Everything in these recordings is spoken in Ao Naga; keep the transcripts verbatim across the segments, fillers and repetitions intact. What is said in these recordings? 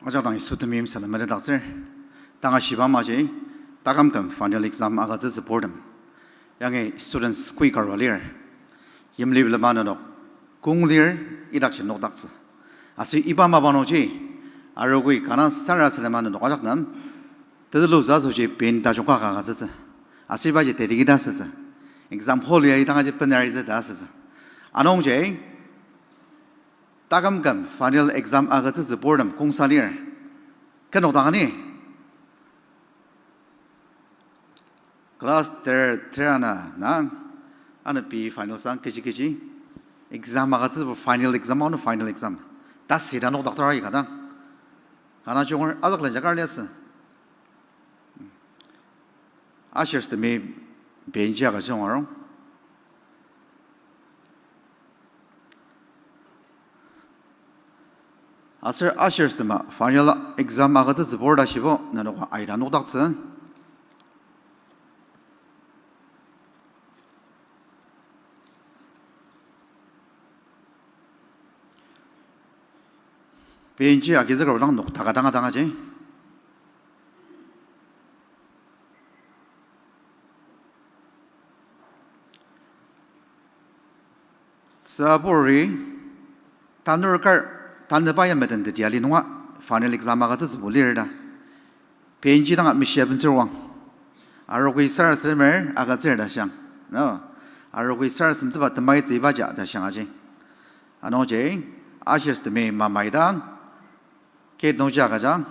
Ajak dang Yisu temeim salem metetdaktsür. Tanga shiba maji, taküm küm final exam agütsütsü purtem. Yangi students koi karua lir. Yimli lema nenok kong lir, idakji nokdaktsü. Aser iba mapang nungji, arogoi kanga sarasadema nenok ajak nem, tetelu za asoshi pen tajung ka agütsütsü. Aser ibaji teti kida asütsü. Exam hall ya idangaji benaritsü ta asütsü. Anungji, taküm küm final exam agütsütsü purtem kongsa lir. Kenok dang ni. Class ter, ter ana, na, ano pei final sang kechi kechi. Exam agütsütsü final exam, ano final exam. Tasüda nokdaktsüra ikadang. Kanga junger azak lenjakar liasü. Ushers temi bench ya ka jung arung. Aser ushers tema final exam agütsütsü purta shibo nenok aida nokdaktsü. Bench agizüker dang nokdaka danga dang aji. Tsüburi tanur kar tanüba ya meten teti ali nunga final exam agütsütsübo lir ta. Bench danga mishia bentsürwang. Arogoi sarasademer agütsür ta shiang. No. Arogoi sarasademtsüba temaitsü ibaja ta shiang aji. Anungji, ushers temi mamai dang, gate nungji agüjang.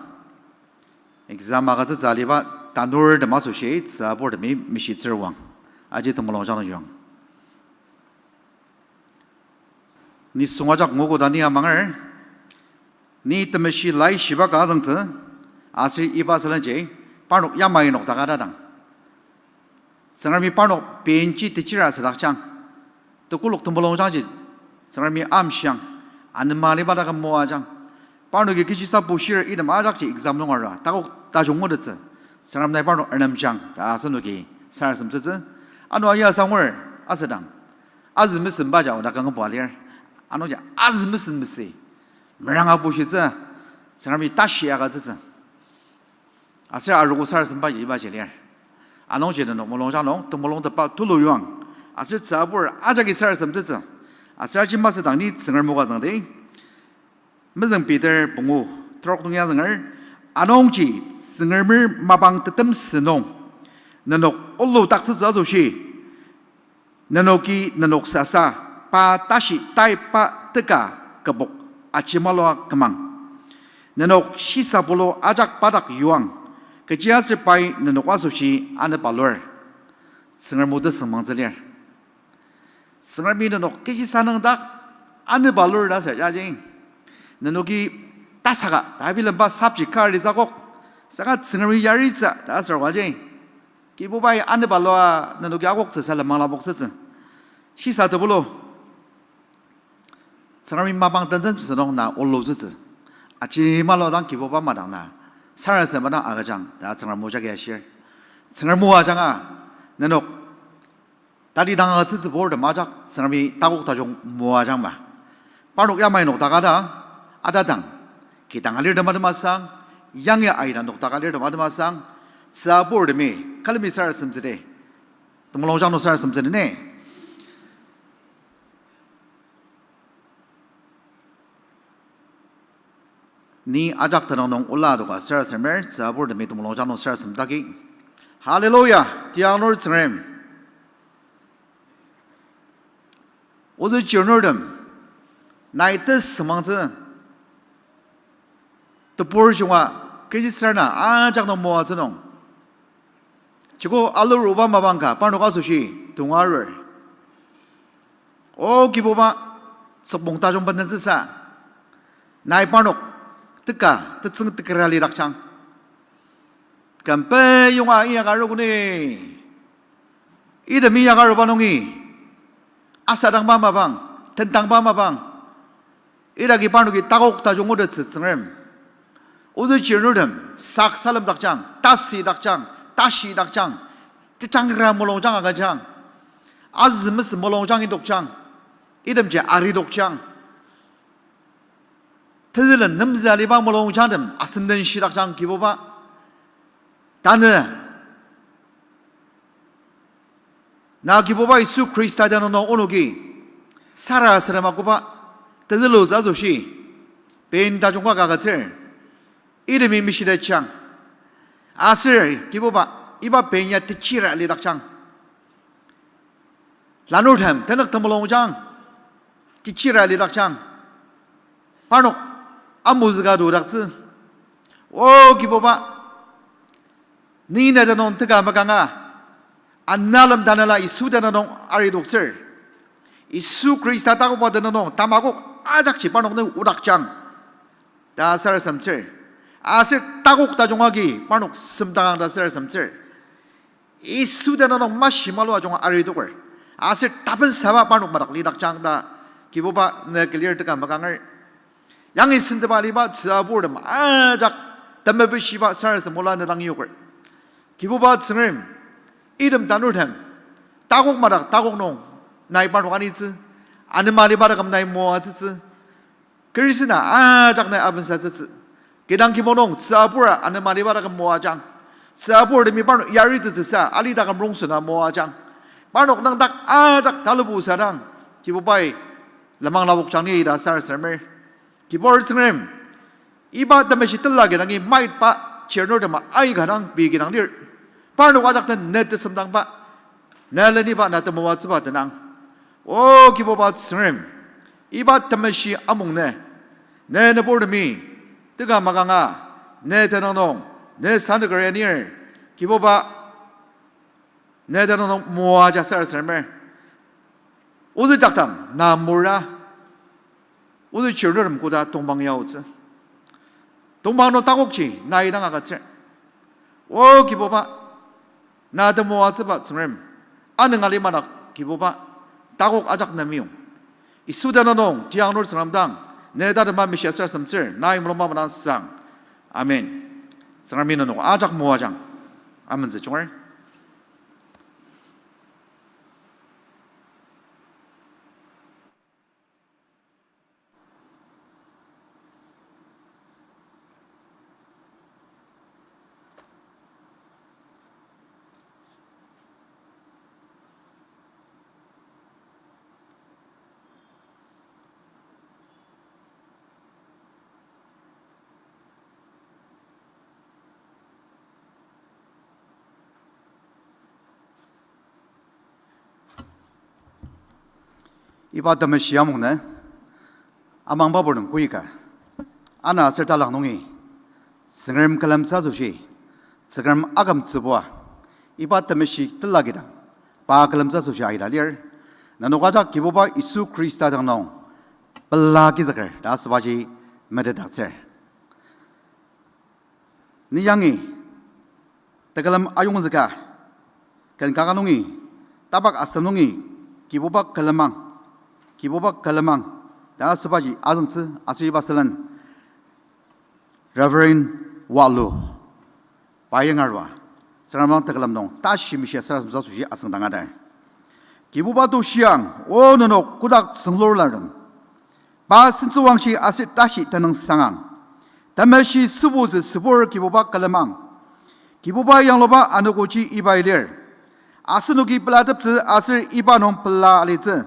Exam agütsütsü aliba tanurtem asoshi tsüburtemi mishitsürwang. Aji temulung jang nung yong. Nisung ajak nguogo ta ni amanger, ni temeshi laishiba ka azüngtsü, aser iba sülenji, parnok yamai nokdaka ta dang. Tsüngremi parnok bench-i techira südakjang. Tekolak temulung jangji, Tsüngremi amshiang, anema liba dak moajang. Parnoki kechisa bushir item ajakji exam nung arua, takok tajung ngutettsü. Tsüngrem nai parnok renemjang, ta asenoki sarasademtsütsü. Ano aya sangur, asüdang. Azü mesenba ja oda kangba lir. Anungji azü mesen mesü. Meranga bushitsü. Tsüngremi tashi agütsütsü. Aser arogo sarasadembaji ibaji lir. Anungji nenok mulung jang nung, temulung tepa tulu yuang. Aser tsübur ajaki sarasademtsütsü. Aser aji masüdang ni Tsüngrem moka züngdi. Mezüng Peter pungu, trok nung ya zünger. Anungji Tsüngremer mapang tetem sünung, nenok oludaktsütsü asoshi, nenoki nenok sasa, pa tashi taiba teka kübok ajemalua kümang. Nenok shisa pulu ajak pa dak yuang, kechiaser pai nenok asoshi anepalur. Tsüngrem o tesüngmangtsü lir. Tsüngremi nenok kechisa nüngdak anepalur ta ser jaji. Nenoki tasaka ta bilemba subject kar litsü akok, saka Tsüngremi yaritsü ta ser waji. Kibubai anepalua nenoki akoktsü sa lenmang lapoktsütsü. Shisa tepulu. Tsüngremi mapang tentem sünung na olutsütsü. Ajemalua dang Kibuba madang na sarasadema dang agüjang ta Tsüngrem o jagi ashir. Tsüngrem o ajanga nenok tati dang agütsütsüburtem ajak Tsüngremi takok tajung moajangma. Parnok yamai nokdaka ta, atadang, kidang alirtem atem asang, yangi aina nokdaka alirtem atem asang, tsüburtemi külemi sarasademtsüdi. Temulung jang nung sarasademtsüdi ne. Ni ajak tenüng nung ola adoka sarasademer, tsüburtemi temulung jang nung sarasademtaki. Hallelujah, tiang nur Tsüngrem. Ozü chirnurtem, nai tesüngmangtsü, tebur junga, kechi sür na ajak nung moatsü nung, joko alur oba mapang ka parnok asoshi tonga arur. O Kibuba, tsükbong tajung bendentsüsa, nai parnok teka tetsüng tekera lidakjang. Kümpe yonga inyaka arogoni, item inyaka aruba nungi, asadangba mapang, tendangba mapang, idaki parnoki takok tajung ngutettsü Tsüngrem. Ozü chirnurtem sak salemdakjang, tasidakjang, tashidakjang, tejangra mulungjang agüjang, azü mesü mulungjang idokjang, itemji aridokjang. tezülen nemzü aliba mulungjangtem asenden shidakjang Kibuba. Tanü na Kibuba Yisu Khrista tenüng nung onoki sarasadema koba tezülutsü asoshi pen tajungba ka agütsür. Itemi mishitetjang. Aser Kibuba, iba pen ya techira lidakjang. Lanurtem tenük temulungjang, techira lidakjang. Parnok amuzüka tudaktsü. O Kibuba, ni ne tenüng teka makanga, analem tanela Yisu tenüng nung aridoktsür. Yisu Khrista takokba tenüng nung tamakok ajakji parnok nü odakjang ta sarasademtsür. Aser takok tajung agi parnok semdangang ta sarasademtsür. Yisu tenüng nung mashi malu ajunga aridoker. Aser tapensaba parnok madak lidakjang ta Kibuba ne kilir teka makanger. Yangi senteba aliba tsüaburtem ajak temepeshiba sarasadem ola ne dang yoker. Kibuba Tsüngrem, item tanurtem takok madak takok nung nai parnok anitsü, anema aliba taküm nai moatsütsü. Kerisina ajak nai abensatsütsü. Kidang kibong nung tsüabura anema aliba taküm moajang. Tsüaburtemi parnok yaritettsüsa ali taküm rongsen na moajang. Parnok nüngdak ajak talubu sadang, Kibubai lenmang lapokjang ni ta sarasademer. Kibur Tsüngrem, iba temeshi tela kidangi maitba chirnurtema aika dang pei kidang lir. Parnok ajak den ne tesemdangba, ne leniba na temoatsüba tenang. O Kibuba Tsüngrem, iba temeshi amung ne, ne nüburtemi teka makanga, ne tenüng nung, ne sanüker anir, Kibuba, ne tenüng nung moaja sarasademer. Ozü jakdang na mura, ozü chirnurtem koda tongpang yaotsü. Tongpang nung takokji nai dang agütsür. O Kibuba, na temoatsüba Tsüngrem, anüng alima dak Kibuba, takok ajak ne meyong. Yisu tenüng nung tiangnur Tsüngrem dang ne tatema mishia sarasademtsür, nai mulungba madang sang. Amen. Tsüngremi nenok ajak moajang. Amentsü junger. Iba temeshi amung nü, amangba purtem koika, ana aser talak nungi, Tsüngrem külemtsü asoshi, Tsüngrem akümtsübua, iba temeshi tela kidang, pa külemtsü asoshi aita lir, nenok ajak Kibuba Yisu Khrista dang nung, pela kizüker ta asübaji metetdaktsür. Ni yangi, tekülem ayongzüka, ken kaka nungi, tapak asem nungi, Kibuba külemang, Kibuba külemang ta asübaji azüngtsü aser iba sülen Reverend Walu, pa yangarua, Tsüngrem dang tekülem nung tashi mishia sarasademtsü asoshi asüngdanga dar. Kibuba tushiang, o nenok kotak tsünglurlartem, pa sentsüwangshi aser tashi tenüng sangang, temeshi sübutsü sübur Kibuba külemang. Kibuba yangluba anogoji ibai lir. Asenoki pelateptsü aser iba nung pela alitsü.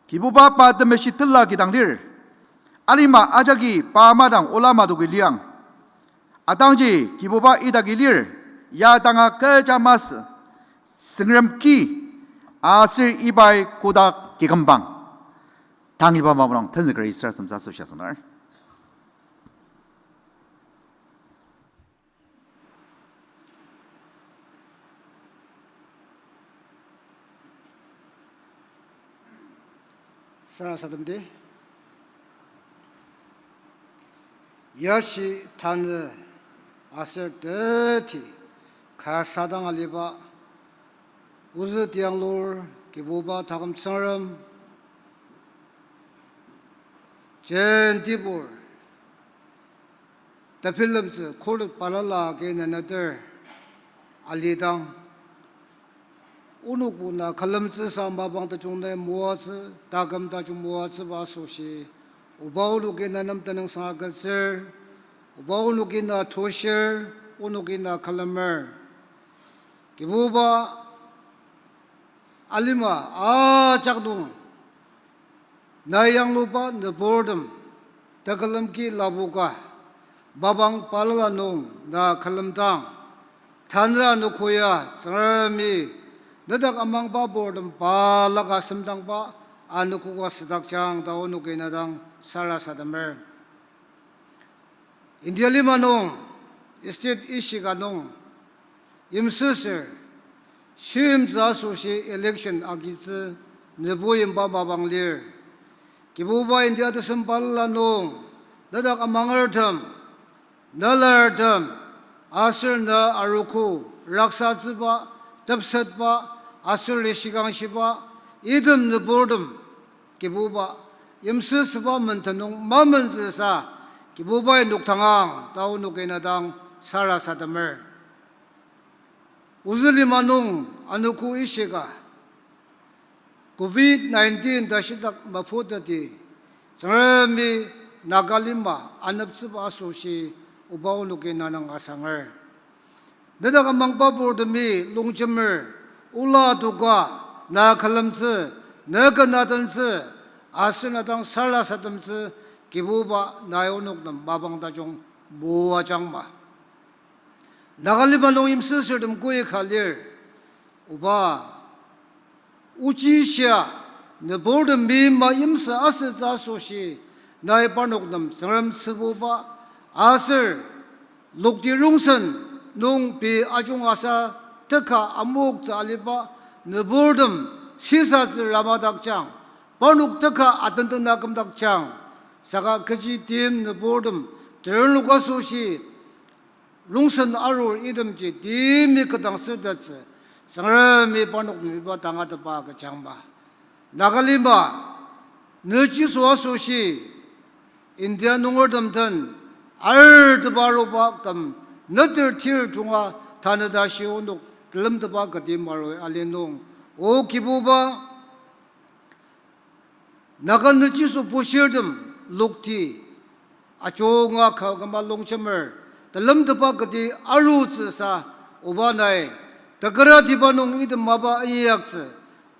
Kibuba pa temeshi tela kidang lir. Alima ajaki pa madang ola madoki liang. Atangji Kibuba idaki lir, ya tanga kecha masü, Tsüngrem ki, aser ibai kotak kikümbang. Tang iba mapang tenzüker Israel semsa sosha senar. Sarasademdi. Yashi tanü aser teti ka sadang aliba, ozü tianglur Kibuba taküm Tsüngrem, jentibur tebilemtsü khuret balala agi neneter alidang, onokbo na külemtsüsa mapang tajung nai moatsü, taküm tajung moatsüba asoshi Oba, onoki na nem tenüngsang agütsür, Oba, onoki na tushir, onoki na külemer. Kibuba, alima ajak nung na yangluba nüburtem tekülem ki lapoka, mapang balala nung na külemdang, tanü anogo ya Tsüngremi nedak amangba purtem balaka semdangba anogoka südakjang ta onoki na dang sarasademer. India lima nung state ishika nung yimsüsür shimtsü asoshi election agitsü nübu yimba mapang lir. Kibuba, India tesem balala nung nedak amangertem, nelartem, aser na arogo raksatsüba, tepsetba, aser lishikangshiba, item nüburtem, Kibuba, yimsüsüba menten nung mamentsüsa, Kibubai nokdangang ta onoki na dang sarasademer. Ozü lima nung anogo ishika covid nineteen ta shitak maputeti, Tsüngremi Naga lima aneptsüba asoshi Oba, onoki na dang asanger. Nedak amangba purtemi longjemer ola toka na külemtsü, ne ken atentsü, aser na dang sarasademtsü, Kibuba, nai onok nem mapang tajung moajangma. Naga lima nung yimsüsürtem koi ka lir, Oba, ochi shia nüburtem meima yimsü asütsü asoshi nai parnok nem Tsüngrem tsübuba, aser lokti rongsen nung pei ajungasa teka amoktsü aliba nüburtem shisatsü ramadakjang, parnok teka atentena kümdakjang, saka kechi tim nüburtem terenlok asoshi rongsen arur itemji timi ketdangsürtettsü, Tsüngremi parnok nem iba tangatetba agüjangma. Naga lima, nüchiso asoshi, India nungertem den, arteba aruba küm, neter tir junga tanü tashi onok telemteba kati marui ali nung, O Kibuba, Naga nüchiso bushirtem lokti ajunga ka küma longjemer telemteba kati arutsüsa, Oba nai tekeratiba nung item mapa inyaktsü,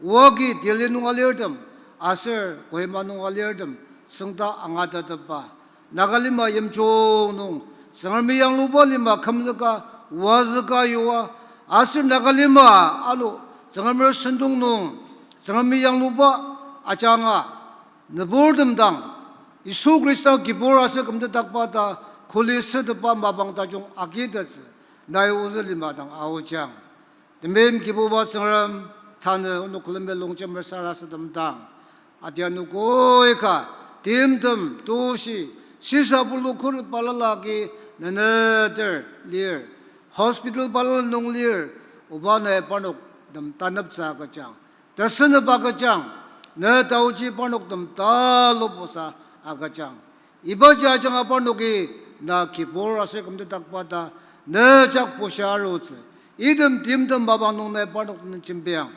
oagi Delhi nung alirtem aser Kohima nung alirtem tsüngda angatetba Naga lima yimjung nung Tsüngremi yangluba lima kümzüka, wazüka yua, aser Naga lima ano Tsüngremer sentong nung Tsüngremi yangluba ajanga nüburtem dang Yisu Khrista kibur aser kümtetdakba ta kuli sütepba mapang tajung agitettsü nai ozü lima dang aojang. Temeim Kibuba Tsüngrem, tanü onok külemi longjemer sarasademdang, atianu koi ka timtem tushi shisa pulu khuret balala agi neneter lir, hospital balala nung lir, Oba nai parnok nem taneptsü agüjang, tesünep agüjang, ne taoji parnok nem talupusa agüjang. Ibaji ajanga parnoki na kibur aser kümtetdakba ta ne jak bushia arutsü, item timtem mapang nung nai parnok nem jembiang.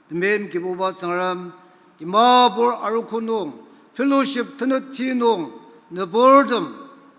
Temeim Kibuba Tsüngrem, Dimapur arogo nung, fellowship teneti nung, nüburtem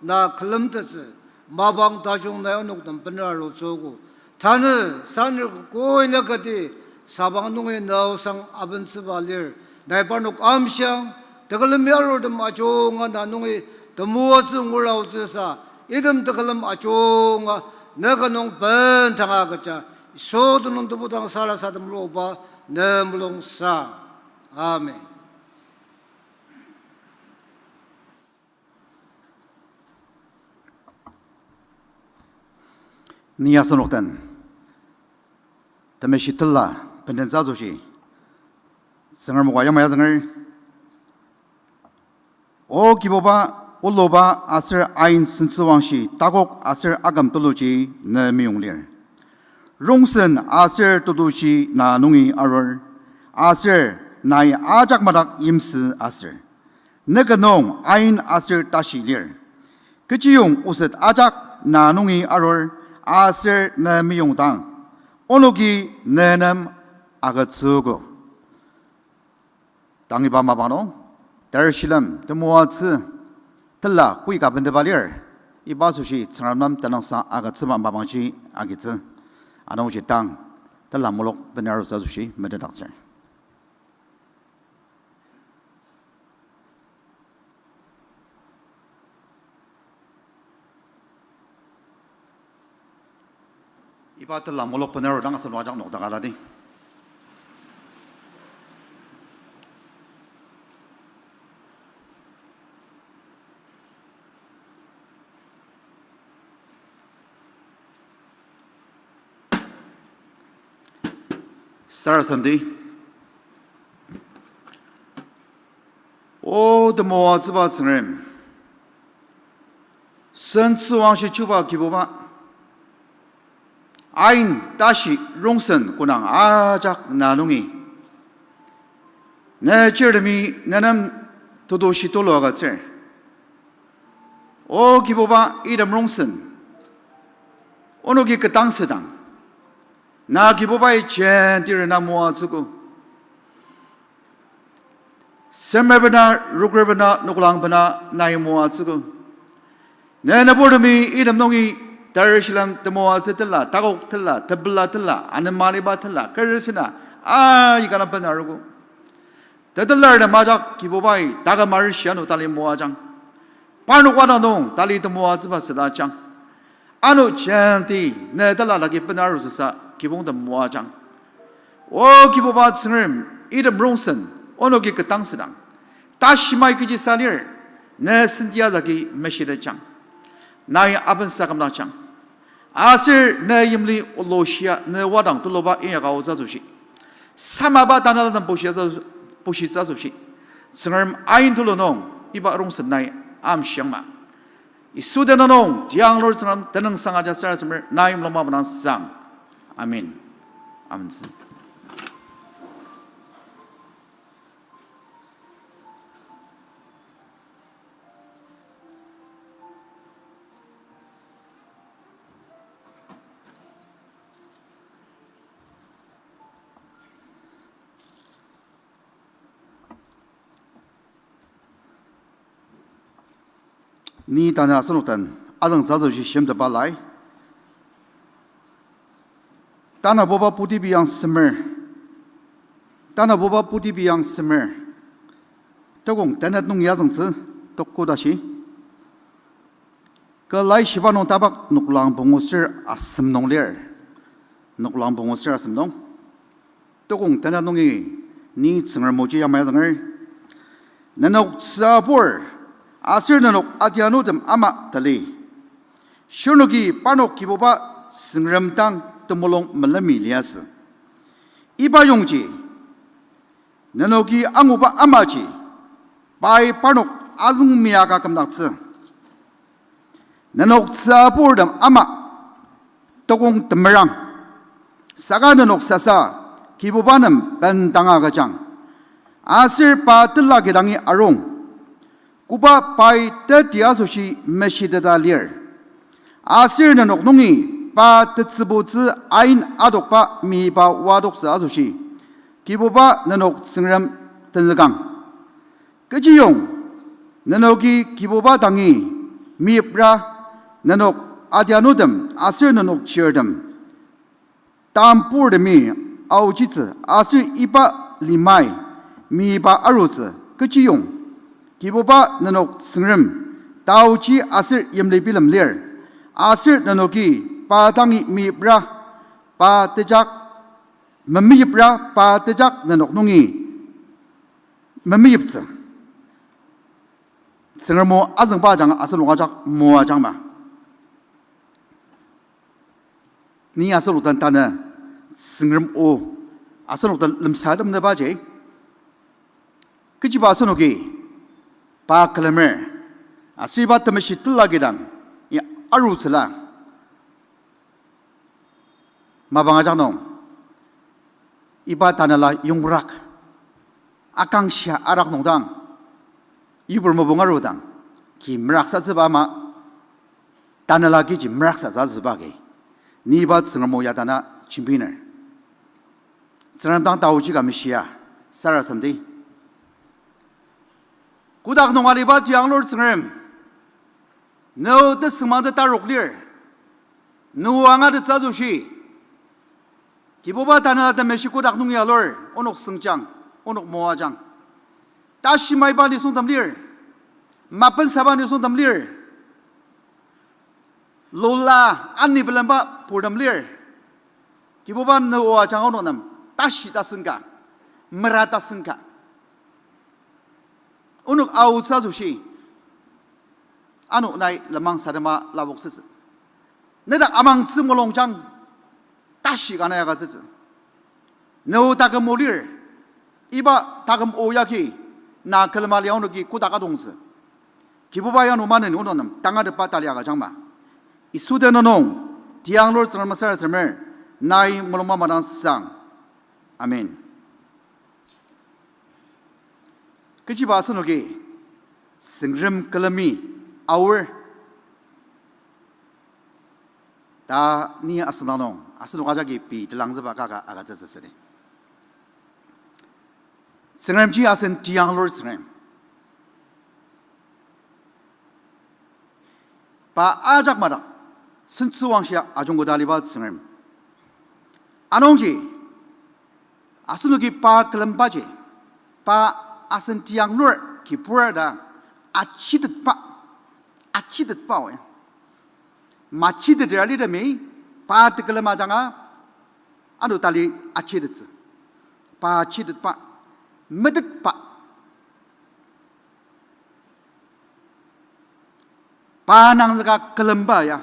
na külemtettsü, mapang tajung nai onok nem bener arutsüogo. Tanü sanir koi na kati sabang nungi na osang abentsüba lir, nai parnok amshiang, tekülemi arurtem ajunga na nungi temoatsü ngura aotsüsa, item tekülem ajunga ne ka nung bendanga agüja, Yisu tenüng tebudang sarasadem aruba ne mulungsang. Amen. Ni asenok den temeshi tela bendentsü asoshi Tsüngrem o ka yamai azünger. O Kibuba, oluba aser ain sentsüwangshi takok aser aküm tuluji ne meyong lir. Rongsen aser tetushi na nungi arur, aser nai ajak madak yimsü aser. Ne ka nung ain aser tashi lir. Kechiyong oset ajak na nungi arur, aser ne meyongdang, onoki ne nem agütsüogo. Tang iba mapang nung, Tarishilem temoatsü tela koika bentepa lir, iba asoshi Tsüngrem nem tenüngsang agütsüba mapangji agitsü. Anungji tang tela mulok bener arutsü asoshi metetdaktsür. Iba tela mulok bener arudang asenok ajak nokdaka aladi. Sarasademdi. O temoatsüba Tsüngrem, sentsüwangshi chuba Kibuba, ain tashi rongsen konang ajak na nungi, ne chirtemi ne nem tetushi tulu agütsür. O Kibuba, item rongsen onoki ketdangsüdang, na Kibubai jenti rena moatsüogo. Semer bena, rokür bena, noklang bena nai moatsüogo. Ne nüburtemi item nungi Tarishilem temoatsü tela, takok tela, tepela tela, anemaliba tela, keresena, aika na bena arogo. Tetelartem ajak Kibubai taküm arishi ano tali moajang. Parnok wadang nung tali temoatsüba südajang. Ano jenti ne tela lagi bena arutsüsa kibongtem moajang. O Kibuba Tsüngrem, item rongsen onoki ketdangsüdang, tashimai kechisa lir, ne sentia jagi meshitetjang. Nai apensa kümdakjang. Aser ne yimli oloshia ne wadang tuluba inyaka aotsü asoshi, samaba tanelatem bushitsü, bushitsü asoshi, Tsüngrem ain tulu nung iba rongsen nai amshiangma. Yisu tenüng nung tianglur Tsüngrem tenüngsang aja sarasademer nai mulung mapang sang. Amen. Amentsü. Ni tanü asenok den azüngtsü asoshi shimteba lai. Tanabuba Putibi yang semer. Tanabuba Putibi yang semer. Tokong tenet nung yazüngtsü, toko tashi. Kü laishiba nung tapak noklang pungu ser asem nung lir. Noklang pungu ser asem nung. Tokong tenet nungi ni Tsüngrem oji yamai azünger. Nenok tsübur, aser nenok adianutem ama tali. Shirnoki parnok Kibuba Tsüngrem dang temulung melemi liasü. Iba yongji, nenoki anguba amaji, pai parnok azüngmia ka kümdaktsü. Nenok tsüburtem ama tokong temerang. Saka nenok sasa Kibuba nem bendanga agüjang. Aser pa tela kidangi arung. Koba pai teti asoshi meshiteta lir. Aser nenok nungi pa tetsübutsü ain adokba miba wadoktsü asoshi, Kibuba nenok Tsüngrem tenzükang. Kechiyong, nenoki Kibuba dangi meyipra, nenok adianutem aser nenok chirtem, tamburtemi aojitsü aser iba limai miba arutsü kechiyong, Kibuba nenok Tsüngrem taochi aser yimli bilem lir, aser nenoki pa dangi meyipra, pa tejak memeyipra, pa tejak nenok nungi memeyiptsü. Tsüngrem o azüngba ajanga asenok ajak moajangma. Ni asenok den tanü Tsüngrem o asenok den lemsatemnübaji, kechiba asenoki pa külemer, aser iba temeshi tela kidang ya arutsüla. Mapang ajak nung, iba tanela yongrak, akangshia arak nung dang, yipur mopung arudang, ki meraksatsüba ama, tanela kiji meraksatsüba agi, ni iba Tsüngrem o ya tanü jembiner. Tsüngrem dang taochi ka meshia, sarasademdi. Kotak nung aliba tianglur Tsüngrem, ne o tesüngmangtsü tarok lir, ne o angatettsü asoshi, Kibuba Tanela Temeshi kotak nung yalur, onok süngjang, onok moajang. Tashi maiba nisungtem lir, mapensaba nisungtem lir, lula ani bilemba purtem lir. Kibuba ne o ajanga onok nem tashi tasen ka, mera tasen ka, onok aotsü asoshi, ano nai lenmang sadema lapoktsütsü. Nedak amangtsü mulungjang, tashi ka nai agütsütsü. Ne o taküm o lir, iba taküm o yagi, na külema lia onoki kotak atongtsü. Kibuba ya ano maneni onok nem tangatetba tali agüjangma. Yisu tenüng nung, tianglur Tsüngrem sarasademer, nai mulungba madang sang. Amen. Kechiba asenoki, Tsüngrem külemi aor ta ni asüngdang nung, asenok ajaki pei telangzüba kaka agütsütsü südi. Tsüngremji asen tianglur Tsüngrem. Pa ajak madak, sentsüwangshia ajungkoda aliba Tsüngrem. Anungji, asenoki pa külembaji, pa asen tianglur kibur ta, achitetba, achitetba oa. Machiteter alitemi, pa tekülem ajanga, ano tali achitettsü. Pa achitetba, metetba. Pa nangzüka külemba ya,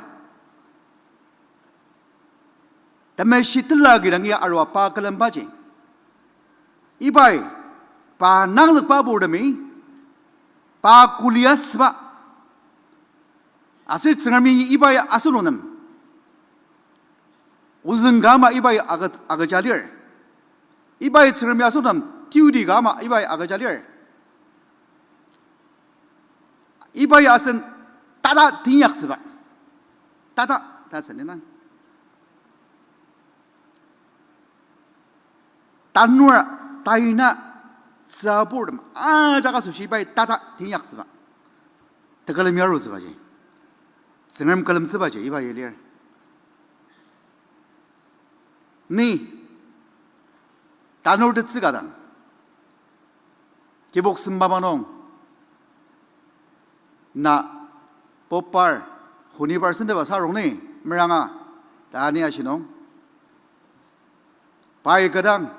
temeshi tela kidangi arua pa külembaji, ibai pa nangzükba purtemi, pa kulia süba. Aser Tsüngremi ibai asenok nem ozüng ka ama ibai agü-, agüja lir. Ibai Tsüngremi asenok nem duty ka ama ibai agüja lir. Ibai asen tata teinyaktsüba. Tata, ta seni na. Tanur, taina, tsüburtem ajak asoshi ibai tata teinyaktsüba. Tekülem yarutsübaji, Tsüngrem külemtsübaji ibai lir. Ni tanur tetsüka dang, kibok sembaba nung, na popar, honibar sendeba sarong ni meranga, ta ni ashi nung, pai kadang,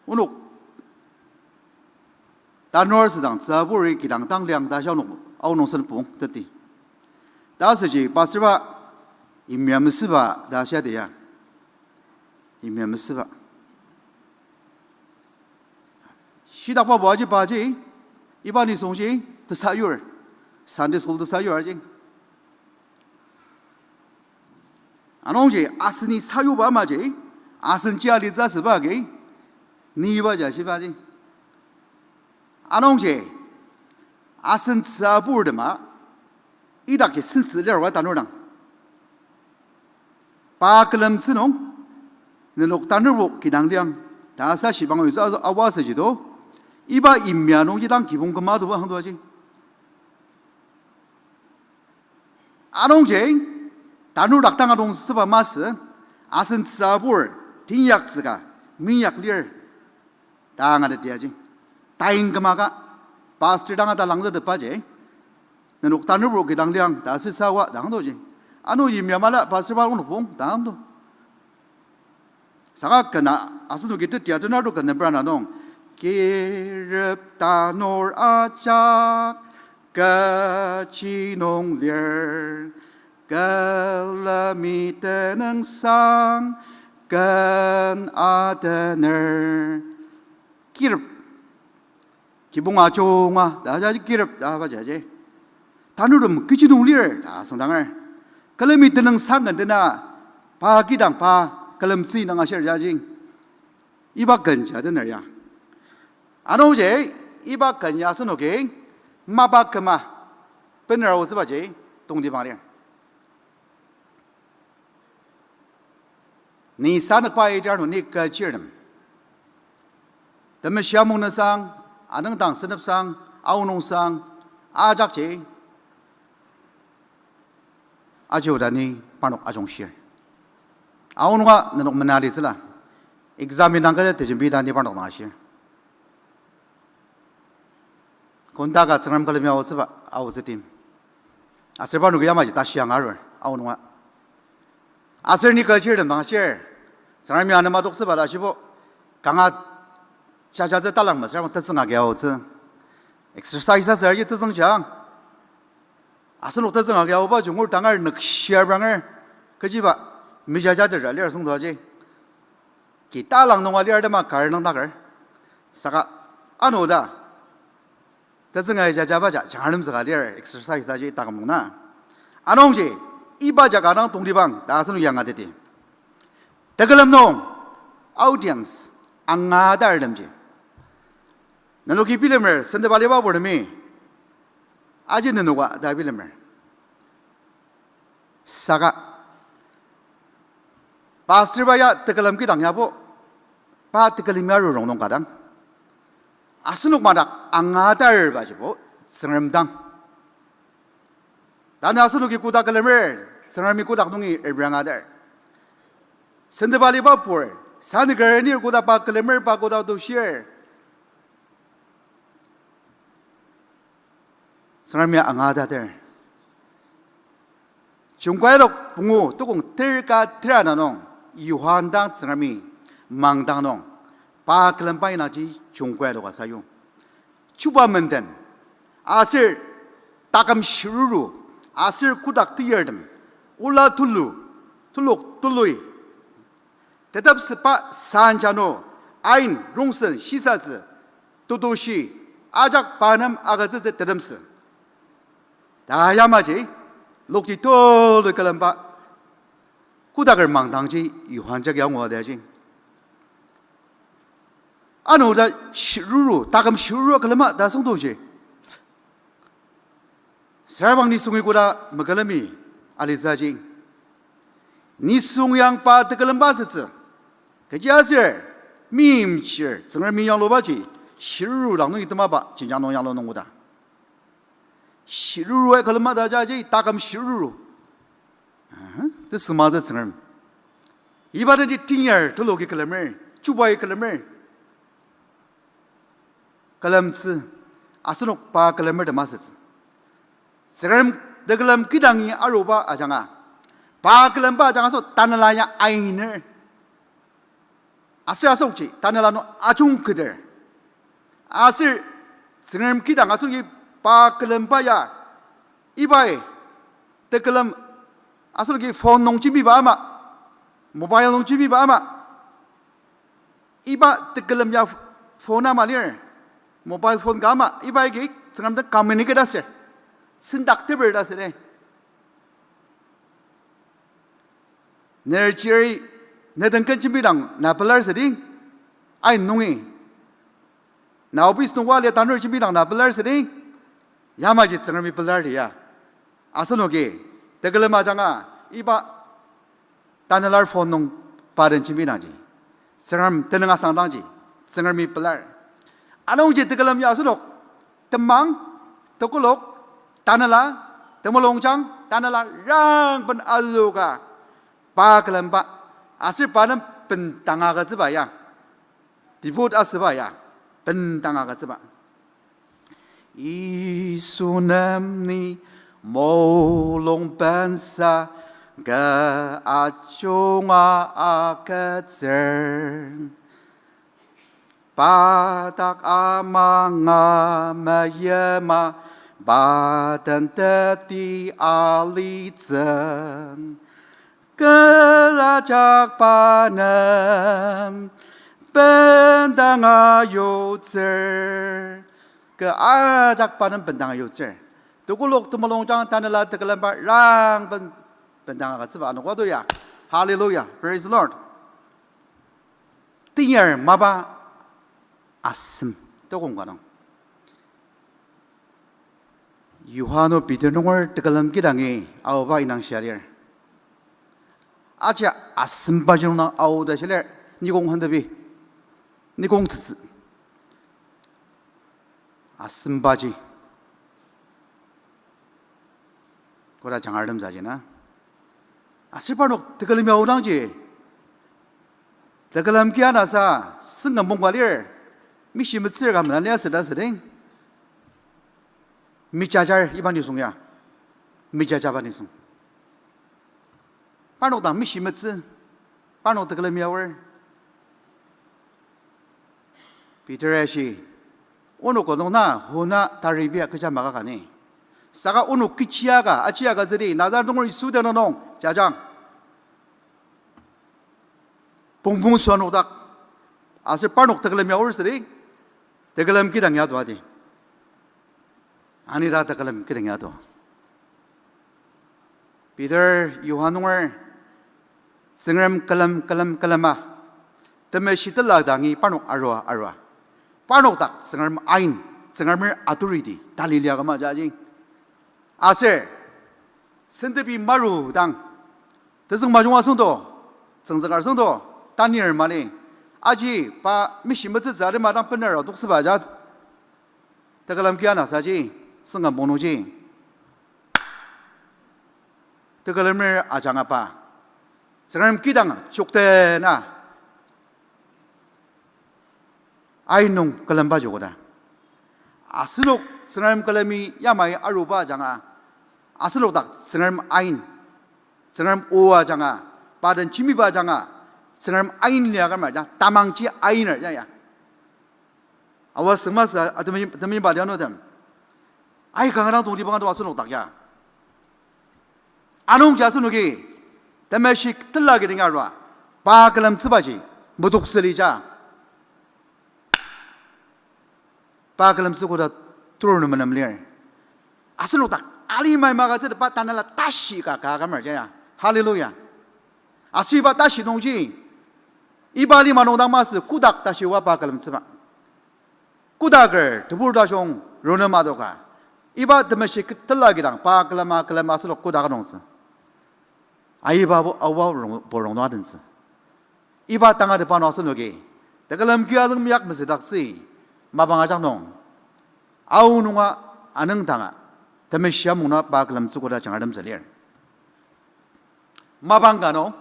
onok tanur südang tsüburi kidang tang liang ta shia onok, aonung sen pung teti. Ta asüji pastorba yimya mesüba ta shia dia. Yimya mesüba. Shidakba buaji paji, iba nisungji tesayur, Sunday school tesayur aji. Anungji aseni sayuba amaji, asen jia litsü asüba agi, ni iba ja shibaji. Anungji asen tsüburtema, idakji sentsü lir oa tanur dang. Pa külemtsü nung, nenok tanurbo kidang liang, ta sa shibang yutsü awa asüji to, iba yimya nungji dang kibong küma toba hang toaji. Anungji, tanur dak tanga dong süba masü, asen tsübur, tinyaktsüka, minyak lir, ta angatetiaji. Tain kümaka, pastor dang ata langzütepaji, nenok tanurbo kidang liang, ta asüsawa, dang toji. Ano yimya mala, pastor ba onok pung, dang to. Saka kena asenoki teti atener to kena brana nung, kirep tanur ajak, kechi nung lir, külemi tenüngsang, ken atener. Kirep. Kibong ajunga, ta jaji kirep, ta ba jaji. Tanurtem kechi nung lir, ta asüngdanger. Külemi tenüngsang ken dena, pa kidang pa, külemtsü nung ashir jaji. Iba ken ja dener ya. Anungji, iba ken ya asenoki, mapa küma, bener aotsübaji, tongtibang lir. Ni sanükba idar nung ni kechirtem, temeshi amung nesang, anüngdang senepsang, Aonung sang ajakji. Aji oda ni parnok ajungshir. Aonunga nenok mena litsüla. Exam indang ka tejembi ta ni parnok dang ashir. Kondaka Tsüngrem külemi aotsüba, aotsü tim. Aser parnoki yamaji tashi angarur, aonunga. Aser ni kachir tem dang ashir. Tsüngremi anema toktsüba ta ashibo. Kanga jajatsü talang masür bang tetsüng agi aotsü. Exercise aser aji tetsüng jang. Asenok tetsüng agi aoba jungur tangar nükshia branger. Kechiba, mejajatetra lir asüngdang aji. Ki talang nunga lir tema kar nüngdaker. Saka, ano ta. Tetsüng agi jajaba ja, jangar nemzüka lir exercise aji taküm nung na. Anungji, iba jaka dang tongtibang, ta asenok yanga teti. Tekülem nung, audience, angatartemji. Nenoki bilemer, sendeba liba purtemi. Aji nenoka ta bilemer. Saka, pastor ba ya tekülem kidang yabo, pa tekülem ya rurong nung ka dang. Asenok madak angatarbajibo, Tsüngrem dang. Tanü asenoki koda külemer, Tsüngremi kodak nungi ebrang atar. Sendeba liba pur, sani kar nir koda pa külemer pa koda tushir. Tsüngremi angatater. Jungkailok pungu tukong ter ka tera na nung, Johan dang Tsüngremi mangdang nung, pa külemba indangji jungkailok asayu. Chuba menden, aser taküm shiruru, aser kotak teyartem, ola tulu, tulok tului, tetepsüba sanjano, ain rongsen shisatsü, tutushi, ajak pa nem agütsütsü tetemsü. Ta yamaji, lokti tulu külemba, kodaker mangdangji Johan jagi angu adaji. Ano ta shiruru, taküm shiruru külema ta süngdoji. Sürabang nisungi koda mekülemi alitsüji. Nisung yang pa tekülemba asütsü. Kechiaser, meimchir, Tsüngremi yanglubaji, shiruru dang nungi temaba, jenjang nung yanglu nung koda. Shiruru ai külema ta jaji, taküm shiruru. Aha, tesümatsü Tsüngrem. Iba denji tenyar tuluki külemer, chubai külemer. Külemtsü, asenok pa külemer temasütsü. Tsüngrem tekülem kidangi aruba ajanga. Pa külemba ajanga so tanela ya ainer. Aser asokji, tanela nung ajungketer. Aser Tsüngrem kidang asenoki pa külemba ya, ibai, tekülem asenoki phone nung jembiba ama, mobile nung jembiba ama, iba tekülem ya phone ama lir, mobile phone ka ama, iba agi Tsüngrem den communicate asür, sendak teper ta süde. Ner chiri, ne den ken jembidang na pelar südi, ain nungi. Na office nungba lia tanur jembidang na pelar südi, yamaji Tsüngremi pelar lia. Asenoki, tekülem ajanga, iba tanelar phone nung pa den jembidangji. Tsüngrem tenüng asangdangji, Tsüngremi pelar. Anungji tekülem ya asenok, temang, tekolak, tanela, temulungjang, tanela, rangben aluka, pa külemba, aser pa nem bendang agütsüba ya, devote asüba ya, bendang agütsüba. Yisu nem ni mulung bensa kü ajunga agütsür. Pa dak amanga meyima, pa den teti alitsü. Kü ajak pa nem bendang ayutsür. Kü ajak pa nem bendang ayutsür. Tekolak temulungjang tanela tekülemba rangben bendang agütsüba anogo to ya. Hallelujah. Praise the Lord. Tenyar mapa asem tokong ka nung. Johan o Peter nunger tekülem kidangi aoba inang shia lir. Aji asemba jinung dang ao ta shia lir, nikong hentepi, nikong tetsü. asembaji koda jangar lemsaji na. Aser parnok tekülem ya odangji, tekülem ki anasa, sengkam pongka lir, mishi metsür ka mena lia süda süding, mijajar iba nisung ya, mijajaba nisung. Parnok dang mishi metsü, parnok tekülem ya aor. Peter ashi, onok kodong na hona taribia kecha maka kani. Saka onok kechi aka, aji aka züdi, Nazareth nunger Yisu tenüng nung, jajang. Pongpong sua nokdak. Aser parnok tekülem ya aor südi, tekülem kidang ya tua di. Ani ta tekülem kidang ya tua. Peter, Johan nunger, Tsüngrem külem, külem, külema. Temeshi tela dangi parnok arua, arua. Parnok dak Tsüngrem ain, Tsüngremer authority, tali lia küma jaji. Aser, sentepi maru dang, tezüng majung asüngdo, tsüngzüng asüngdo, tanir mali. Aji pa mishi metsütsü alima dang bener adoksüba ajat. Tekülem ki anasaji, sengkam pongji. Tekülemer ajanga pa, Tsüngrem kidang jokdena ain nung külemba joko ta. Asenok Tsüngrem külemi yamai aruba ajanga, asenok dak Tsüngrem ain, Tsüngrem o ajanga, pa den jembiba ajanga, Tsüngrem ain lia kümer ja, tamangji ainer ya ya. Awa süngmasü atemi, atemi ba lianutem. Ai kanga dang tongtibang ado asenok dak ya. Anungji asenoki, temeshi tela kidang arua, pa külemtsübaji, medoksüli ja. Pa külemtsü koda tur nung menem lir. Asenok dak alimai magütsütepa tanela tashi ka ka kümer ja ya. Hallelujah. Aser iba tashi nungji, iba lima nung dang masü kodak tashi oa pa külemtsüba. Kodaker tebur tajung rune madoka. Iba temeshi tela kidang pa külema külema asenok kodak nungtsü. Aiba bo aoa rong, bo rong nung adentsü. Iba tangatetba nung asenoki tekülem ki azüng miak mesüdaktsü, mapang ajak nung, aonunga, anüngdanga, temeshi amungna pa külemtsü koda jangar lemtsü lir. Mapang ka nung,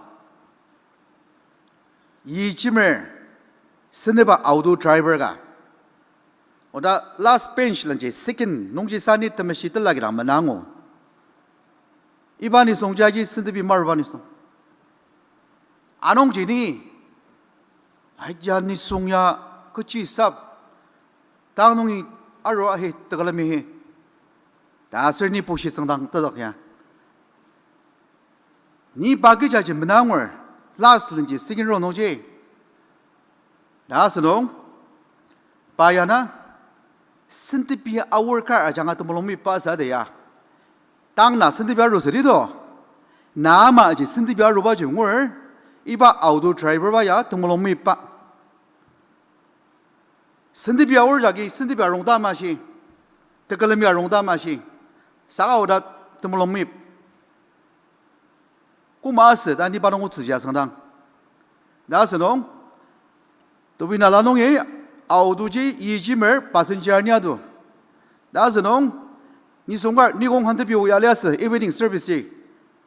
yijimer, seneba auto driver ka, oda last bench lenji second nungji sani temeshi tela kidang menangu. Iba nisung jaji sentepi maruba nisung. Anungji ni, aja nisung ya kechi sap, tang nungi aru ahi tekülemi hi. Ta aser ni pushi tsüngdang tezük ya. Ni pa kechaji menangur, last lenji second row nungji. Ta asünung, pa ya na, sentepi aor kar ajanga temulung meyipa sa de ya. Tang na sentepi aru südi to. Na amaji sentepi arubaji ngur, iba auto driver ba ya temulung meyipa. Sentepi aor jagi sentepi arungta mashi, tekülemi arungta mashi, saka oda temulung meyip. Koma asü ta niba nung otsüji asüngdang. Ta asünung, tepi nala nungi autoji yijimer passenger ni atu. Ta asünung, nisung kar nikong hantepi o ya liasü evening service ji.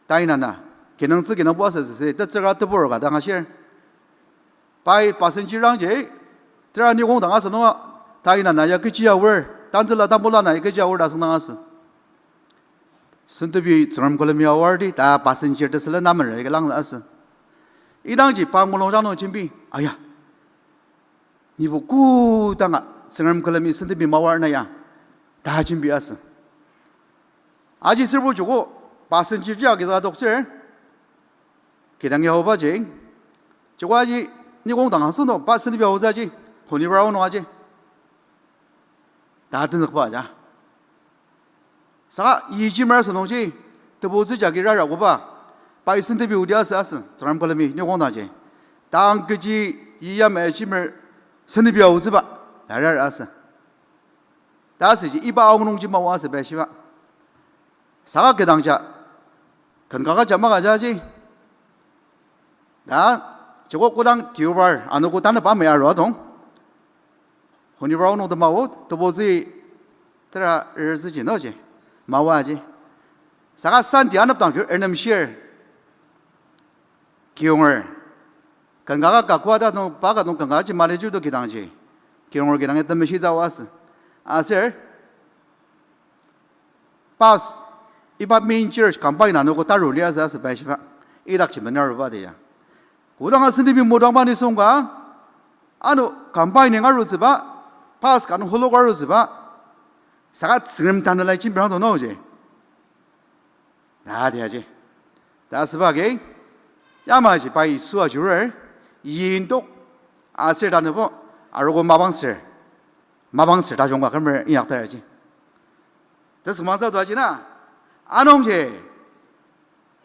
Tainana, kinungtsü kinungpo asü süsü, tetsüka tebur ka dang ashir. Pai passenger rangji, tera nikong dang asünung, tainana ya kechi aor, tantsüla tambula na ya kechi aor ta asüngdang asü. Sentepi Tsüngrem külemi aor di, ta passenger tesülen amer ya kelang asü. Idangji pa mulungjang nung jembi, aya, nibo kodanga Tsüngrem külemi sentepi maor na ya, ta jembi asü. Aji sürbo joko, passenger ji agizüka adoktsür, kidang ya aobaji, joko aji nikong dang asünung, pa sentepi aotsü aji, honibar aonung aji. Ta tenzükba ja. Saka yijimer asünungji, tebutsü jagi rara koba, pai sentepi odi asü asü, Tsüngrem külemi nikong dangji. Tang kechi yiyam ajimer sentepi aotsüba, ta rara asü. Ta asüji iba aonung nungji mawa asü ba shiba. Saka kidangja, ken kaka ja maka jaji. Ta, joko kodang deobar, anogo tanü pa mea aru atong. Honibar aonung temao, tebutsü Tera erütsüji noji. Mawaji. Saka Sunday anepdang ju ernemshir. Kiyonger. Ken kaka kakua ta nung, pa ka nung ken kaji mali ju to kidangji. Kiyonger kidang ya temeshitsü wa asü. Aser, pas, iba main church combine anogo taru lia sa asü pai shiba. Idakji mena aruba de ya. Kodang asenibi modang ba nisung ka, ano combine nung arutsüba, pas ka nung holok arutsüba, saka Tsüngrem tanelai jembirang to noji. Na diaji. Ta asüba agi, yamaji pai Yisu ajurer, yindok, aser tanübo, arogo mapang ser, mapang ser tajung ka kümer inyaktaraji. Tesüngmangsa tuaji na, anungji,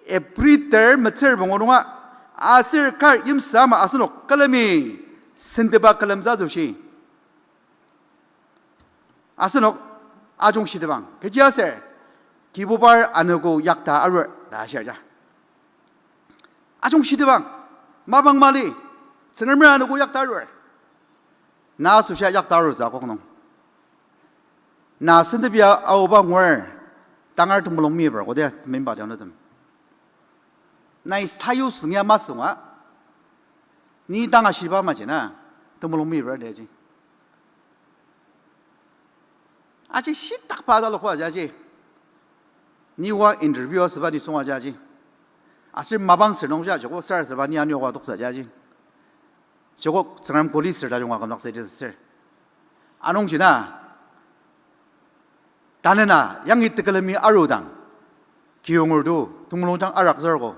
April ter metsür pungu nunga, aser kar yimsü ama asenok külemi, senteba külemtsü asoshi. Asenok ajungshitebang. Kechiaser, Kibubar anogo yakta arur ta shia ja. Ajungshitebang. Mapang mali. Tsüngremi anogo yakta arur. Na asoshia yakta arur za kok nung. Na sentebia aoba ngur tangar temulung mibar kode temimba dianutem. Nai sayu süngya masünga. Ni dang ashiba maji na temulung mibar diaji. Aji shitakba talokba jaji. Ni wa interview asüba nisung ajaji. Aser mapang ser nungja joko sarasadeba ni anioka toksa jaji. Joko Tsüngrem kuli ser tajunga kümdaktsü ji ser. Anungji na, tanü na yangi tekülemi arudang, kiyonger to temulungjang araktsürko,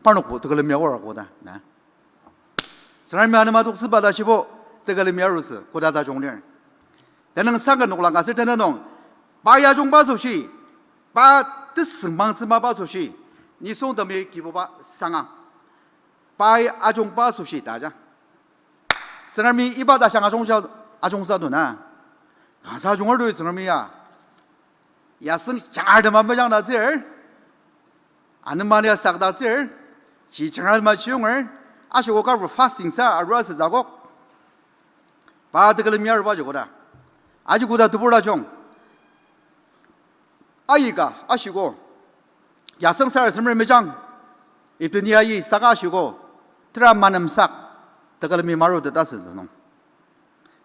parnokbo tekülemi aorakbo ta na. Tsüngremi anema toktsüba ta shibo tekülemi arutsü koda tajung lir. Tenüngsang ka noklang ka ser tenüng nung, pai ajungba asoshi, pa tesüngmangtsü mapa asoshi, nisung temi Kibuba sangang. Pai ajungba asoshi ta ja. Tsüngremi iba ta shang ajungsa, ajungsa to na. Kangsa ajunger to Tsüngremi ya. Yaseng jangar tema mejang ta tsür. Anema lia sak ta tsür. Ji jangar tema chiunger. Ashiko karbo fasting sa arua sü zakok. Pa tekülemi aruba jiko ta. Aji koda tebur tajung. Aika, ashiko. Yaseng sarasademer mejang. Ipteni ayi saka ashiko. Tera manemsak. Tekülemi marutet asütsü nung.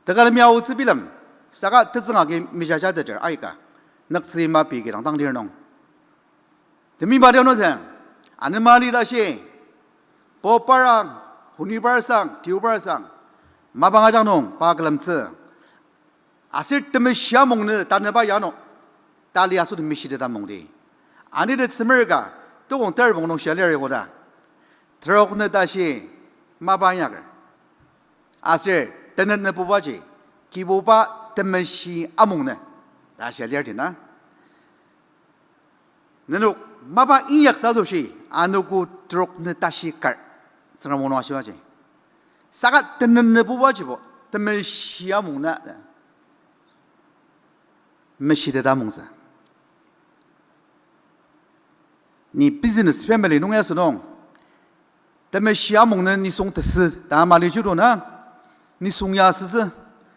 Tekülemi aotsü bilem. Saka tetsüng agi mejajateter aika. Nüktsü ima pei kidang dang lir nung. Temiba dianutem. Anema li tashi. Poparang, honibarsang, tiobarsang. Mapang ajak nung pa külemtsü. Aser temeshi amungnü tanüba yano, tali asotem meshiteta mungdi. Ani de tsümer ka, tokong ter pungu nung shia lir koda. Terok nü tashi mapa inyaker. Aser tenet nübubaji, Kibuba temeshi amungnü ta shia lir di na. Nenok mapa inyaktsü asoshi, anogo terok nü tashi kar, Tsüngrem o nung ashibaji. Saka tenet nübubajibo, temeshi amungnü ta meshiteta mungtsü. Ni business family nung ya asünung, temeshi amungnü nisung tesü ta mali juduna, nisung ya asütsü,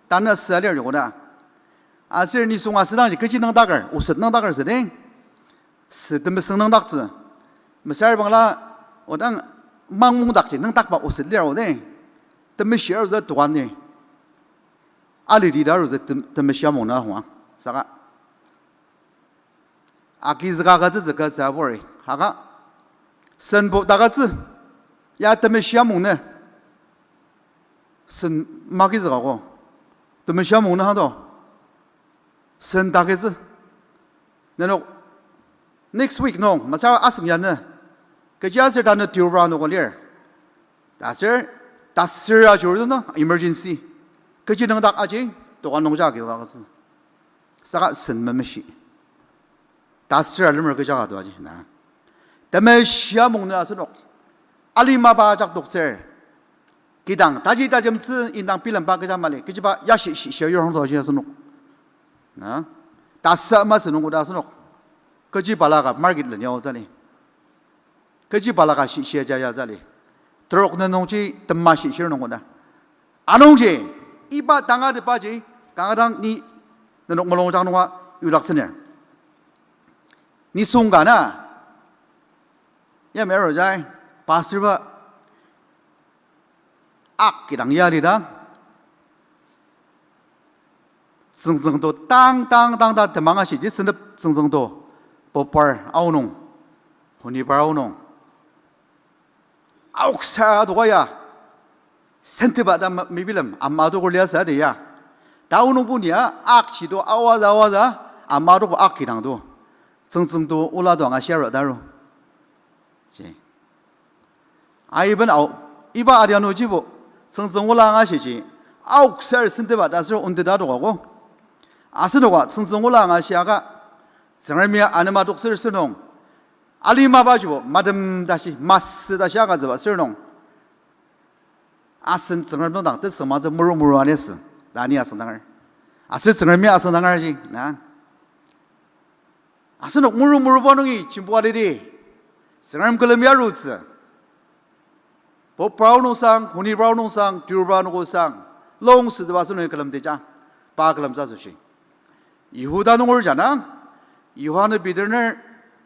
tanü asü alir joko ta. Aser nisung asüdangji kechi nüngdaker, oset nüngdaker südi. Sü temesüng nüngdaktsü. Mesüra bangla, odang mang mungdakji nüngdakba oset lir odi. Temeshi arutsü tukan ni. Alidi ta arutsü tem-, temeshi amungnü ahunga. Saka. Agizüka agütsütsü ka tsü abori. Haka. Senbo ta agütsü. Ya temeshi amungnü. Sen magizüka ko. Temeshi amungnü hado. Sen ta agütsü. Nenok next week nung, masü asüng yanü. Kechi aser tanü tiobra noko lir. Taser, taser ajurdu na emergency. Kechi nüngdak aji, toka nungja agizüka agütsü. Saka sen memeshi. Taser alemer kecha ka to aji na. Temeshi amungnü asenok. Alimaba ajak doktsür. Kidang taji tajemtsü indang bilemba kecha mali. Kechiba yashi shi shi yorong to aji asenok. Na. Tasa masü nung koda asenok. Kechi balaka market le nyao tsüli. Kechi balaka shi shi aja ya tsüli. Terok nü nungji tema shi shir nung koda. Anungji, iba tangatetbaji, kanga dang ni nenok mulungjang nunga, yudaktsüner. Nisung ka na, yamai arujai, pastor ba, ak kidang yalidang, tsüngtsüngto tang, tang, tang ta temang ashiji sentep tsüngtsüngto, popar aonung, honibar aonung. Aoksa adoka ya, senteba ta me-, mebilem ama adoker liasü adi ya. Ta aonungbo nia, akji to awaza, awaza, ama adokba ak kidang to. Tsüngtsüngto ola to angashiar taru. Ji. Aiben ao, iba adianujibo, tsüngtsüng ola angashiji, aoksar senteba ta aser onteta adoka ko. Asenoka tsüngtsüng ola angashiaka, Tsüngremi anema toksür sür nung, alima bajibo, madem tashi, masü tashi agütsüba sür nung, asen Tsüngrem nung dang tesüngmangtsü muru muru anisü, ta ni asüngdanger. Aser Tsüngremi asüngdangerji, na. Asenok muru muruba nungi jembi alidi, Tsüngrem külemi arutsü. Poprao nungsang, honibrao nungsang, tiurba nungsang, longsüteba asenok külemtija, pa külemtsü asoshi. Yihuda nunger jana, Yohane Peter ner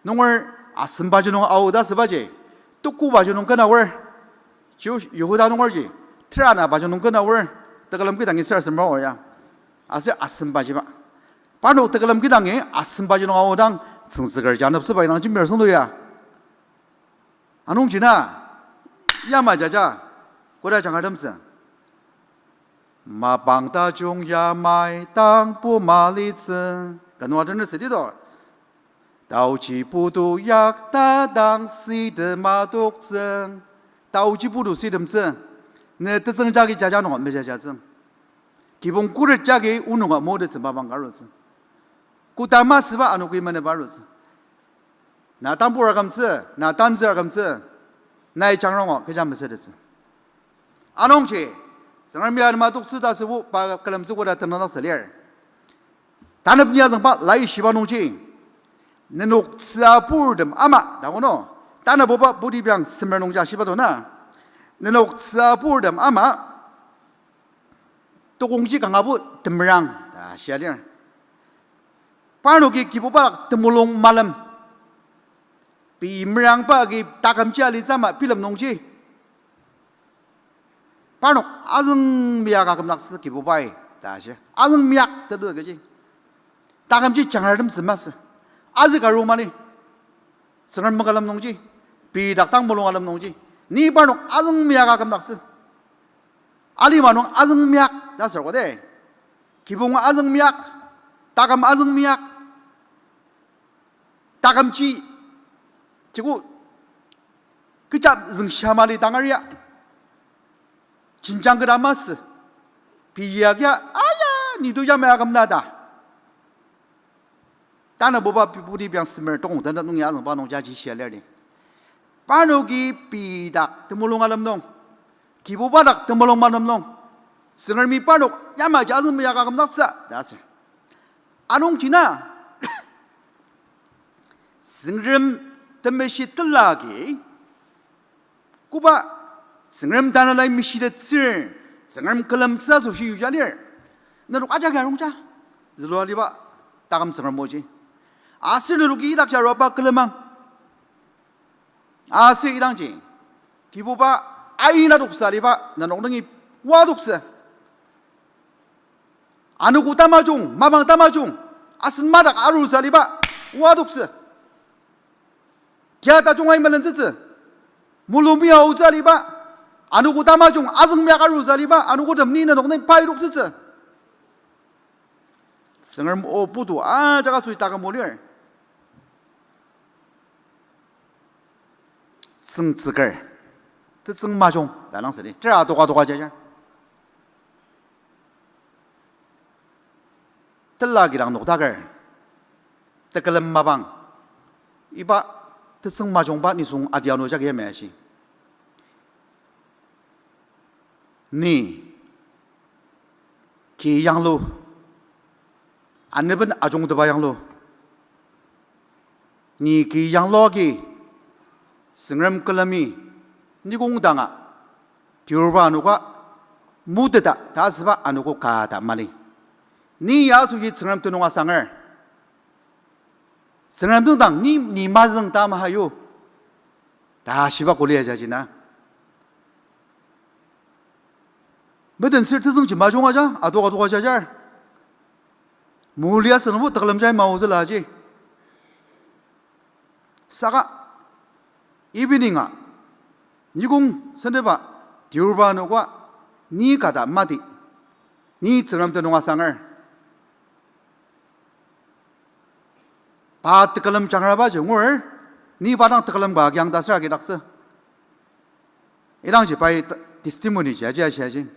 nunger asembaji nung ao ta sübaji, tukubaji nung kena aor, Jew Yihuda nungerji, teranabaji nung kena aor, tekülem kidangi sarasademba ya. Aser asembajiba. Parnok tekülem kidangi asembaji nung aodang tsüngtsüker janepsüba inang jembir süngdo ya. Anungji na, yamai jaja, koda jangratemtsü. Mapang tajung yamai tangbo malitsü. Kanu atener südi to. Taoji putu yakta dang site matoktsü. Taoji putu sitemtsü. Ne tetsüng jagi jaja nunga mejajatsü. Kibong khuret jagi onunga motettsü mapang ka arutsü. Koda masüba anoki meneba arutsü. Na tambur akümtsü, na tanzü akümtsü, nai jangrongo kecha mesütettsü. Anungji, Tsüngremi anema toksü ta sübo pa külemtsü koda tenüngsang lir. Tanep ni azüngba laishiba nungji, nenok tsüaburtem ama, ta kono, tanabuba putibiang semer nungji ashiba to na, nenok tsüaburtem ama, tokongji kangabo temerang ta shia lir. Parnoki Kibuba dak temulung malem. Pei merangba agi takümji alitsü ama bilem nungji, parnok azüng miak akümdaktsü Kibubai ta shi. Azüng miak tete kechi. Takümji jangratemtsü masü. Azü karu mali. Tsüngrem mekülem nungji, pei dak tang mulung alem nungji, ni parnok azüng miak akümdaktsü. Alima nung azüng miak ta sür koda. Kibong azüng miak, taküm azüng miak. Takümji, jibo, kecha züngshia mali tangar ya. Jenjang keta masü. Pei ya kia, aya, ni to yamai aküm na ta. Tanabuba pi-, putibiang semer tokong tanü nungi azüngba nungji aji shia lir di. Parnoki pei dak temulung alem nung, Kibuba dak temulung malem nung, Tsüngremi parnok yamaji azüng miak akümdaktsü ta sür. Anungji na, Tsüngrem temeshi tela agi, koba Tsüngrem tanelai meshitettsür, Tsüngrem külemtsü asoshi yuja lir. Nenok ajaki arungja, zülua aliba taküm Tsüngrem oji. Aser nenoki idakji aruba külemang. Aser idangji, Kibuba aina toksa aliba nenok nungi oa toktsü. Anogo tamajung, mapang tamajung, asen madak arutsü aliba oa toktsü. Kia tajung ai melentsütsü. Mulungmi aotsü aliba. Anogo tamajung azüng miak arutsü aliba. Anogotem ni nenok nung pai toktsütsü. Tsüngrem o putu ajak asoshi taküm o lir. Tsüngtsüker. Tetsüng majung ta dang südi. Tera toka toka jaja. Tela kidang noktaker, tekülem mapang, iba tetsüng majungba nisung adianu jagi yamai ashi. Ni ki yanglu, aneben ajungteba yanglu. Ni ki yanglu agi, Tsüngrem külemi, nikong danga, tiurba anoka, muteta ta asüba anogo ka ta mali. Ni ya asoshi Tsüngrem tenüng asanger. Tsüngrem dang ni, ni mazüng ta maha yo. Ta shiba kuli aja jina. Meten sür tezüngji majung aja, adoka adoka jajar. Muli asenobo tekülem jai maozüla ji. Saka, evening a, nikong sendeba, tiurba nokwa, ni kata mati, ni Tsüngrem tenüng asanger. Pa tekülem jangraba ji ngur, ni pa dang tekülem ka kiang ta sür agidaktsü. Idangji pai t-, testimony ji aji ashi aji.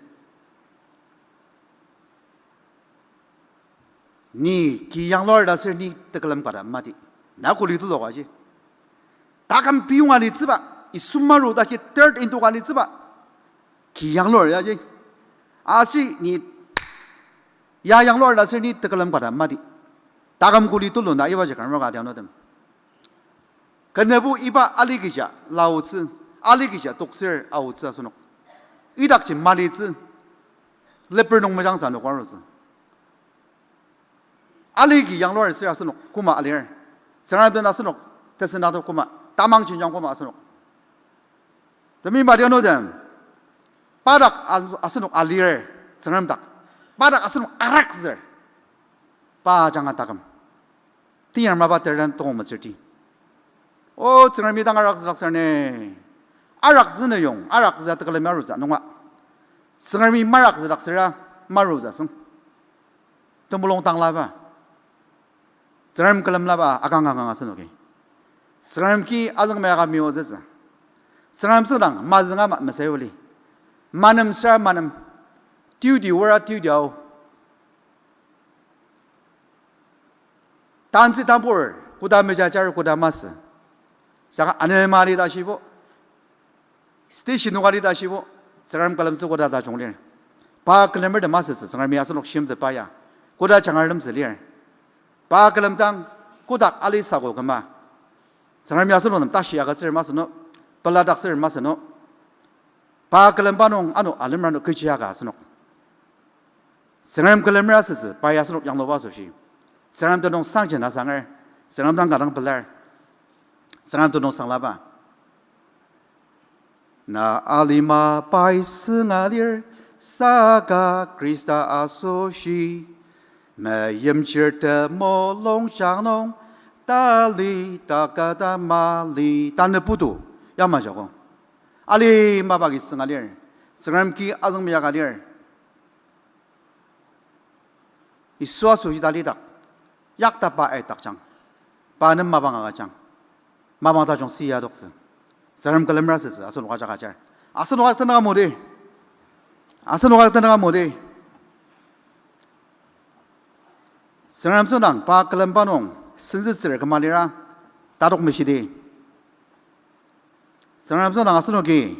Ni ki yangluar ta sür ni tekülem kata mati. Na kuli tulu ka ji. Taküm piyong alitsüba, Yisu maru ta ki third into ka alitsüba. Ki yangluar ya ji. Aser ni ya yangluar ta sür ni tekülem kata mati. Taküm kuli tulu na iba ji kanga ka dianutem. Kenebo iba alikija laotsü, alikija toktsür aotsü asenok. Idakji malitsü, leper nung mejangtsü anok arutsü. Aliki yangluar sür asenok koma alir. Tsüngrem den asenok tesendato koma, tamang jenjang koma asenok. Temeim adianutem, pa dak a-, asenok alir, Tsüngrem dak. Pa dak asenok araktsür. Pa ajanga taküm. Tiyar mapa terden tongong metsürti. O, Tsüngremi dang arakzüdaktsür ne. Arakzü ne yong, arakzü tekülemi arutsü nunga. Tsüngremi marakzüdaktsüra marutsü asüng. Temulung tanglaba. Tsüngrem külemlaba akang akang asenoki. Tsüngrem ki azüng meyaka miotsütsü. Tsüngrem südang mazünga ma mesayuli. Manem süra manem. Tiudi wara tiudi ao. Tansi tambur, koda mejajar, koda masü. Saka anema alita shibo. Station nung alita shibo. Tsüngrem külemtsü koda tajung lir. Pa külemer ta masütsü, Tsüngremi asenok shimtsü pa ya. Koda jangar lemtsü lir. Pa külemdang, kodak ali sako küma. Tsüngremi asenok nem tashi agütsür masü no. Peladaktsür masü no. Pa külemba nung ano alemra no kechi aga asenok. Tsüngrem külemer asütsü, pai asenok yangluba asoshi. Tsüngrem tenüng sangjen asanger, Tsüngrem dang ka dang pelar. Tsüngrem tenüng sanglaba. Na alima pai sünga lir, saka Khrista asoshi. Meyimchir temulung jang nung, tali takata mali. Tanü putu, yamaji akok. Ali mapa ki sünga lir, Tsüngrem ki azüng meyaka lir. Yisu asoshi talidak, yaktapa aidakjang, pa nem mapang agüjang, mapang tajung si adoktsü, Tsüngrem külemer asütsü, asenok ajak ajar, asenok tenüka modi, asenok tenüka modi. Tsüngrem südang pa külemba nung senzütsür küma lira, tatok meshidi. Tsüngrem südang asenoki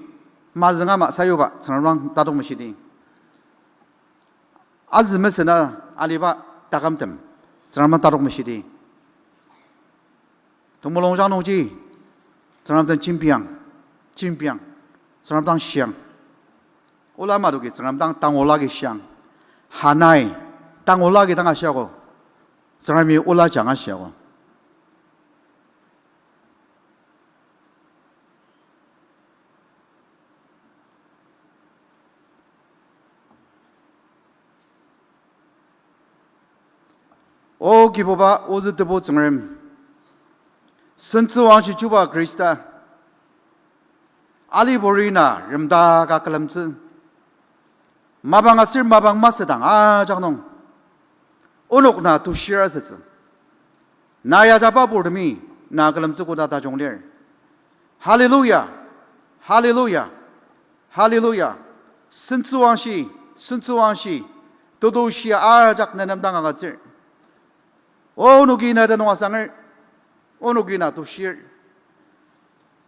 mazünga ama sayuba Tsüngrem dang tatok meshidi. Azü mesena aliba takümtem Tsüngrem dang tatok meshidi. Temulung jang nungji Tsüngrem dang jembiang, jembiang, Tsüngrem dang shiang. Ola madoki Tsüngrem dang tang ola ki shiang. Hanai, tang ola ki dang ashiago. Tsüngremi ola jang ashiago. O Kibuba, ozü Tebu Tsüngrem, sentsüwangshi chuba Khrista, aliburi na remdaka külemtsü, mapang aser mapang masüdang ajak nung onok na tushir asütsü. Na yajaba purtemi na külemtsü koda tajung lir. Hallelujah! Hallelujah! Hallelujah! Sentsüwangshi, sentsüwangshi, tetushi ajak ne nem dang agütsür. Onoki na tenüng asanger, onoki na tushir,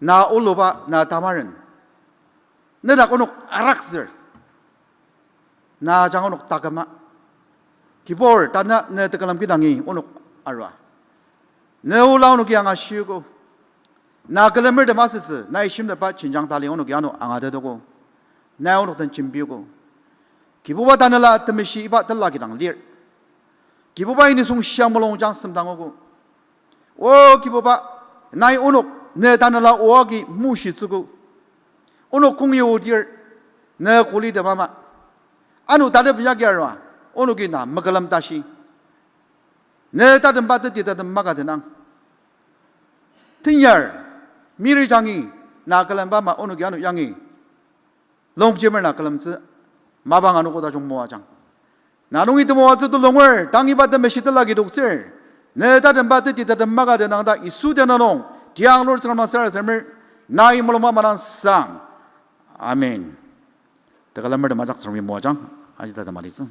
na oluba, na tamaren, ne dak onok araktsür. Na ajanga onok taküma. Kibur, tanü ne tekülem kidangi onok arua. Ne ola onoki angashiogo. Na külemertem asütsü, nai shimtetba jenjang tali onoki ano angatetogo. Nai onok den jembiogo. Kibuba, tanela temeshi iba tela kidang lir. Kibubai nisung shia mulungjang semdangogo. O Kibuba, nai onok ne tanela o agi mushitsüogo. Onok kong yodir, ne kuli temama. Ano tatem yagi arua, onoki na mekülem tashi. Ne tatemba teti tatem maka tenang. Tenyar, miri jangi, na külemba ama onoki ano yangi longjemer na külemtsü, mapang anogo tajung moajang. Na nungi temoatsü tulunger, tang iba temeshi tela kidoktsür, ne tatemba teti tatem maka tenang ta Yisu tenüng nung, tiang lur Tsüngrem sarasademer, nai mulung mamangsang. Amen. Tekülemer tem ajak Tsüngremi moajang, aji tatem alitsü.